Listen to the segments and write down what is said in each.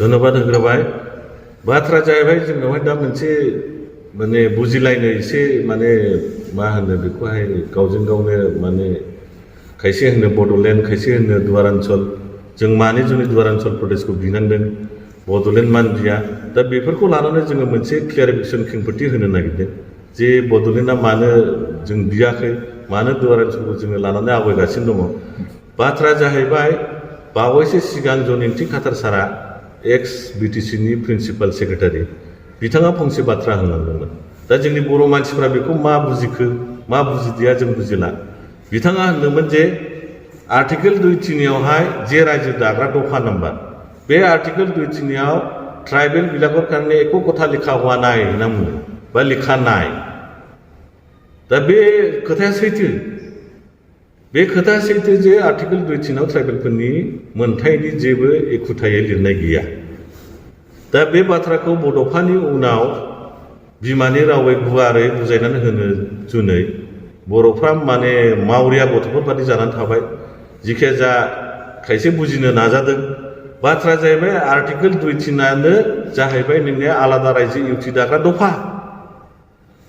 धन्यबाद होग्रोबाय बाथ्रा जाहैबाय जोंनावहाय दा मोनसे माने बुजिलायनो एसे माने मा होनो बेखौहाय गावजों गावनो माने खायसे होनो बड'लेण्ड खायसे होनो दुवारान्चल जों मानि जुनै दुवारान्चल प्रदेशखौ बिनांदों बड'लेण्ड मान बिया दा बेफोरखौ लानानै जोङो मोनसे क्लियारिफिकेसन खेंफोरथि होनो नागिरदों जे बड'लेण्डआ मानो जों बियाखै मानो दुवारान्चलखौ जोङो लानानै आवगायगासिनो दङ बाथ्रा जाहैबाय बावैसो सिगां जयन्ती खातार सारा एक्स बिटिसिनि प्रिन्सिपाल सेक्रेटारि बिथाङा फंसे बाथ्रा होनलांदोंमोन दा जोंनि बर' मानसिफ्रा बेखौ मा बुजिखो मा बुजिदिया जों बुजिला बिथाङा होनदोंमोन जे आर्टिकेल 2(3)आवहाय जे रायजो दाग्रा दफा नम्बर बे आर्टिकेल 2(3)आव ट्राइबेल बिलागुर कारने एको कथा लिखा हुआ नाय होनना बुंदों बा लिखा नाय दा बे खोथाया सैथो बे खोथाया सैथो जे आर्टिकेल 2(3)आव ट्राइबेलफोरनि मोनथायनि जेबो एखुथायै लिरनाय गैया दा बे बाथ्राखौ बड'फानि उनाव बिमानि रावै गुवारै बुजायनानै होनो जुनै बर'फ्रा माने मावरिया गथ'फोर बादि जानानै थाबाय जिखिया जा खायसे बुजिनो नाजादों बाथ्रा जाहैबाय आर्टिकेल 2(3)आनो जाहैबाय नोंनिया आलादा रायजो इउटि दाग्रा दफा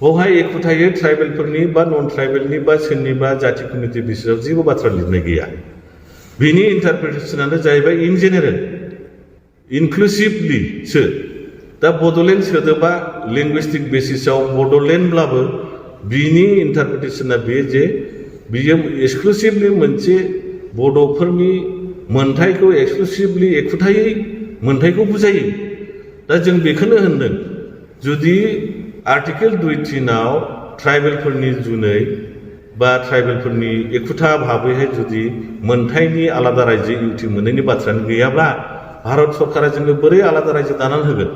बेवहाय एखुथायै ट्राइबेलफोरनि बा नन ट्राइबेलनि बा सोरनिबा जाति कमिउनिटि बिसोराव जेबो बाथ्रा लिरनाय गैया बिनि इन्टारप्रिटेसनानो जाहैबाय इन जेनेरेल इनक्लुसिभलिसो दा बड'लेण्ड सोदोबा लिंगुइस्टिक बेसिसआव बड'लेण्डब्लाबो बिनि इन्टारप्रिटेसना बे जे बियो एक्सक्लुसिभलि मोनसे बड'फोरनि मोनथायखौ एक्सक्लुसिभलि एखुथायै मोनथायखौ बुजायो दा जों बेखौनो होनदों जुदि आर्टिकेल 2(3)आव ट्राइबेलफोरनि जुनै बा ट्राइबेलफोरनि एखुथा भाबैहाय जुदि मोनथायनि आलादा रायजो इउटि मोननायनि बाथ्रायानो गैयाब्ला भारत सरकारा जोंनो बोरै आलादा रायजो दानानै होगोन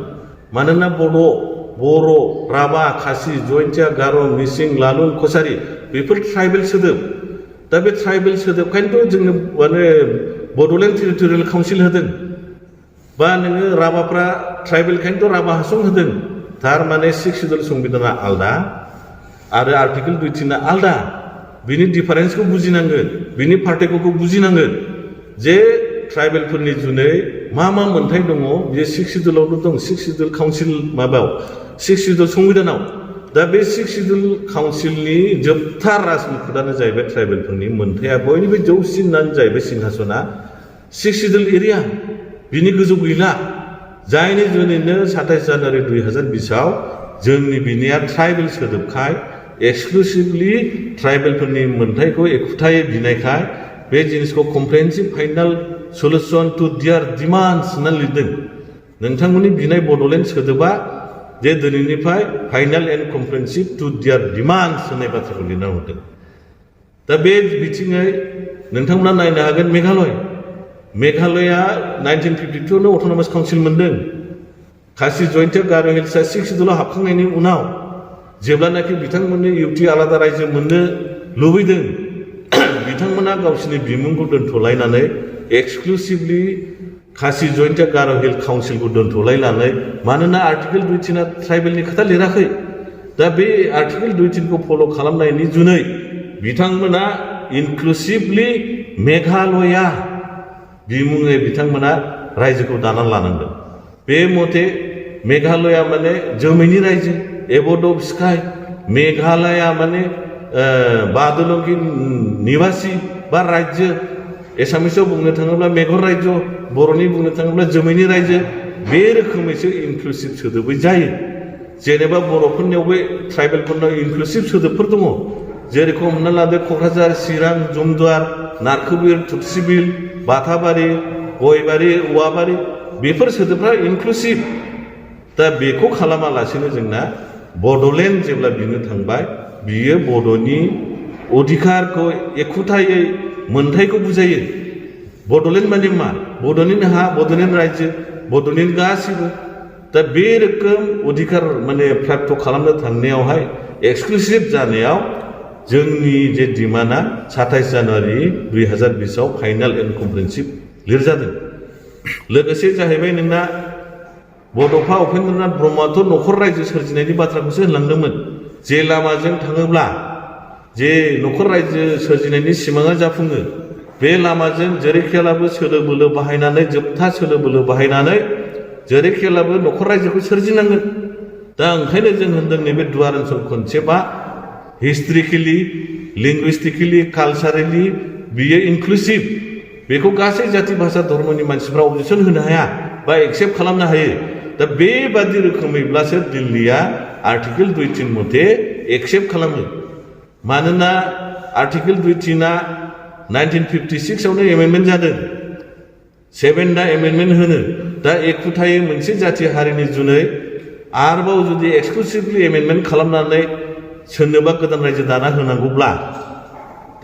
मानोना बर' राभा खासि जयन्तिया गार' मिसिं लालुं कसारि बेफोर ट्राइबेल सोदोब दा बे ट्राइबेल सोदोबखायनोथ' जोंनो माने बड'लेण्ड टेरिटरियेल काउन्सिल होदों बा नोङो राभाफ्रा ट्राइबेलखायनोथ' राभा हासं होदों थारमाने 6 सिडुल संबिधाना आलदा आरो आर्टिकेल 2(3)आ आलदा बिनि डिफारेन्सखौ बुजिनांगोन बिनि पार्थक्यखौ बुजिनांगोन जे ट्राइबेलफोरनि जुनै मा मोनथाय दङ बेयो 6 सिडुलावल' दं 6 सिडुल काउन्सिल माबायाव 6 सिडुल संबिधानाव दा बे 6 सिडुल काउन्सिलनि जोबथा राजमुखुदानो जाहैबाय ट्राइबेलफोरनि मोनथाया बयनिबो जौसिनानो जाहैबाय सिंहासना 6 सिडुल एरिया बिनि गोजौ गैला जायनि जुनैनो 27 जानुवारि 2020आव जोंनि बिनिया ट्राइबेल सोदोबखाय एक्सक्लुसिभलि ट्राइबेलफोरनि मोनथायखौ एखुथायै बिनायखाय बे जिनिसखौ कमप्रेहेन्सिभ फाइनाल सल्युसन टु दियार डिमान्ड्स होननानै लिरदों नोंथांमोननि बिनाय बड'लेण्ड सोदोबा जे दिनैनिफ्राय फाइनाल एन्ड कमप्रेहेन्सिभ टु दियार डिमान्ड्स होननाय बाथ्राखौ लिरना हरदों दा बे बिथिङै नोंथांमोना नायनो हागोन मेघालया 1952 अट'नमास काउन्सिल मोनदों खासि जयन्तिया गार' हिल्सआ 6 सिडुलाव हाबखांनायनि उनाव जेब्लानाखि बिथांमोननि इउटि आलादा रायजो मोननो लुबैदों बिथांमोना गावसिनि बिमुंखौ दोनथ'लायनानै एक्सक्लुसिभलि खासि जयन्तिया गार' हिल काउन्सिलखौ दोनथ'लायनानै मानोना आर्टिकेल 2(3)आ ट्राइबेलनि खोथा लिराखै दा बे आर्टिकेल 2(3)खौ फल' खालामनायनि जुनै बिथांमोना इनक्लुसिभलि मेघालया बिमुङै बिथांमोना रायजोखौ दानानै लानांगोन बे मथे मेघालया माने जोमैनि रायजो एबड अफ स्काइ मेघालया माने बादलंगि निवासि बा रायजो एसामिसाव बुंनो थाङोब्ला मेघर रायजो बर'नि बुंनो थाङोब्ला जोमैनि रायजो बे रोखोमैसो इनक्लुसिभ सोदोबै जायो जेनेबा बर'फोरनियावबो ट्राइबेलफोरनाव इनक्लुसिभ सोदोबफोर दङ जेरेखम हमना लादो क'क्राझार चिरां जमदुवार नारखोबिल थुक्सिबिल बाथाबारि गयबारि औवाबारि बेफोर सोदोबफ्रा इनक्लुसिभ दा बेखौ खालामालासेनो जोंना बड'लेण्ड जेब्ला बिनो थांबाय बियो बड'नि अधिकारखौ एखुथायै मोनथायखौ बुजायो बड'लेण्ड माने मा बड'लेण्ड हा बड'लेण्ड रायजो बड'लेण्ड गासिबो दा बे रोखोम अधिकार माने प्राप्त खालामनो थांनायावहाय एक्सक्लुसिभ जानायाव जोंनि जे डिमान्डआ 27 जानुवारि 2020आव फाइनाल एन्ड कमप्रेहेन्सिभ लिरजादों लोगोसे जाहैबाय नोंना बड'फा उपेन्द्रनाथ ब्रह्मआथ' न'खर रायजो सोरजिनायनि बाथ्राखौसो होनलांदोंमोन जे लामाजों थाङोब्ला जे न'खर रायजो सोरजिनायनि सिमाङा जाफुङो बे लामाजों जेरैखियालाबो सोलो बोलो बाहायनानै जोबथा सोलो बोलो बाहायनानै जेरैखिब्लाबो न'खर रायजोखौ सोरजिनांगोन दा ओंखायनो जों होनदों नैबे दुवार ओनसोल कनसेप्टआ हिस्ट्रिकेलि लिंगुइस्टिकेलि कालचारेलि बियो इनक्लुसिभ बेखौ गासै जाति भाषा धर्मनि मानसिफ्रा अबजेक्सन होनो हाया बा एक्सेप्ट खालामनो हायो दा बेबादि रोखोमैब्लासो दिल्लीया आर्टिकेल 2.3 मथे एक्सेप्ट खालामो मानोना आर्टिकेल 2.3 आ 1956 आवनो एमेन्डमेन्ट जादों 7 दा एमेन्डमेन्ट होनो दा एखुथायै मोनसे जाथि हारिनि जुनै आरोबाव जुदि एक्सक्लुसिभलि एमेन्डमेन्ट खालामनानै सोरनोबा गोदान रायजो दाना होनांगौब्ला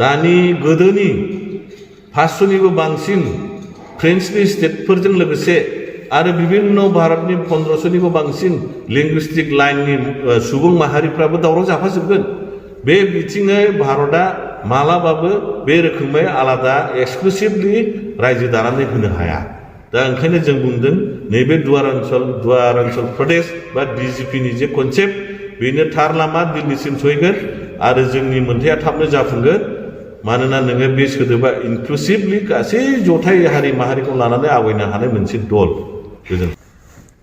दानि गोदोनि 500निबो बांसिन फ्रेन्सनि स्टेटफोरजों लोगोसे आरो बिभिन्न भारतनि 1500निबो बांसिन लिंगुइस्टिक लाइननि सुबुं माहारिफ्राबो दावराव जाफाजोबगोन बे बिथिङै भारतआ मालाबाबो बे रोखोमै आलादा एक्सक्लुसिभलि रायजो दानानै होनो हाया दा ओंखायनो जों बुंदों नैबे दुवार ओनसोल प्रदेश बा डिजिपिनि जे कनसेप्ट बेनो थार लामा दिल्लीसिम सहैगोन आरो जोंनि मोनथाया थाबनो जाफुंगोन मानोना नोङो बे सोदोबा इनक्लुसिभलि गासै जथाय हारि माहारिखौ लानानै आवगायनो हानाय मोनसे दल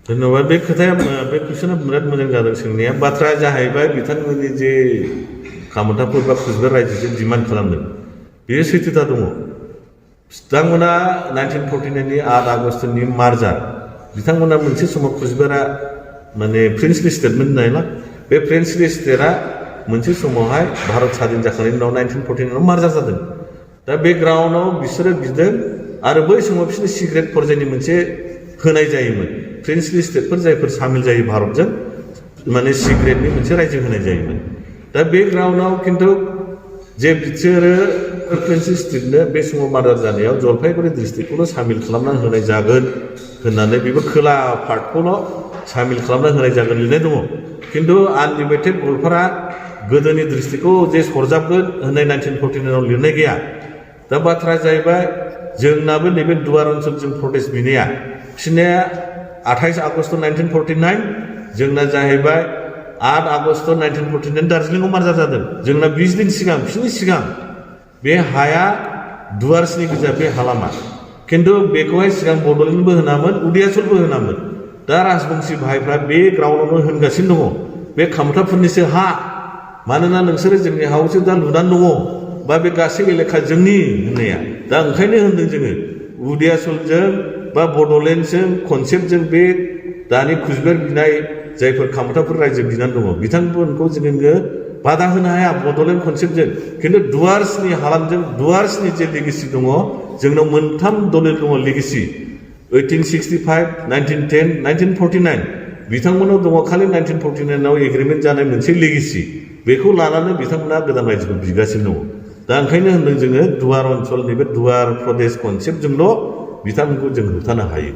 धन्यबाद बे खोथाया बे कुइसना बिराद मोजां जादों सोंनाया बाथ्राया जाहैबाय बिथांमोननि जे कामतापुर बा कुचबिहार रायजोजों डिमान्ड खालामदों बेयो सैथोथा दङ बिथांमोना 1949 नि 8 आगष्टनि मार्चार बिथांमोना मोनसे समाव कुचबिहारा माने प्रिन्सलि स्टेटमेन्ट नायला बे प्रिन्सलि स्टेटआ मोनसे समावहाय भारत स्वाधीन जाखांनायनि उनाव 1949 आव मार्चार जादों दा बे ग्राउन्डआव बिसोरो बिदों आरो बै समाव बिसोरनि सिक्रेट पर्जायनि मोनसे होनाय जायोमोन प्रिन्सलि स्टेटफोर जायफोर सामिल जायो भारतजों माने सिक्रेटनि मोनसे रायजो होनाय जायोमोन दा बे ग्राउन्डआव खिन्थु जे बिसोरो प्रिन्सलि स्टेटनो बे समाव मार्चार जानायाव जलपाइगुरि डिस्ट्रिक्टखौल' सामिल खालामना होनाय जागोन होननानै बेबो खोला पार्टखौल' सामिल खालामना होनाय जागोन लिरनाय दङ खिन्थु आनलिमिटेड गलपारा गोदोनि डिस्ट्रिक्टखौ जे सरजाबगोन होननाय 1949 आव लिरनाय गैया दा बाथ्राया जाहैबाय जोंनाबो नैबे दुवार ओनसोलजों प्रटेस्ट बिनाया बिसोरनिया 28 आगष्ट 1949 जोंना जाहैबाय 8 आगष्ट 1949 दार्जिलिंआव मार्चार जादों जोंना 20 दिन सिगां बिसोरनि सिगां बे हाया दुवार्सनि गोजा बे हालामा खिन्थु बेखौहाय सिगां बड'लेण्डबो होनामोन उदियाचलबो होनामोन दा राजबंशी भाइफ्रा बे ग्राउन्डआवनो होनगासिनो दङ बे कामतापुरनिसो हा मानोना नोंसोरो जोंनि हायावसो दा लुनानै दङ बा बे गासै एलेखा जोंनि होननाया दा ओंखायनो होनदों जोङो उदियाचलजों बा बड'लेण्डजों कनसेप्टजों बे दानि कुचबिहार बिनाय जायफोर कामतापुर रायजो बिनानै दङ बिथांमोनखौ जोङो बादा होनो हाया बड'लेण्ड कनसेप्टजों खिन्थु दुवार्सनि हालामजों दुवार्सनि जे लेगेसि दङ जोंनाव मोनथाम दलिल दङ लेगेसि 1865 1910 1949 बिथांमोनाव दङ खालि 1949 आव एग्रिमेन्ट जानाय मोनसे लेगेसि बेखौ लानानै बिथांमोना गोदान रायजोखौ बिगासिनो दङ दा ओंखायनो होनदों जोङो दुवार ओनसोलनि बे दुवार प्रदेश कनसेप्टजोंल' बिथांमोनखौ जों होबथानो हायो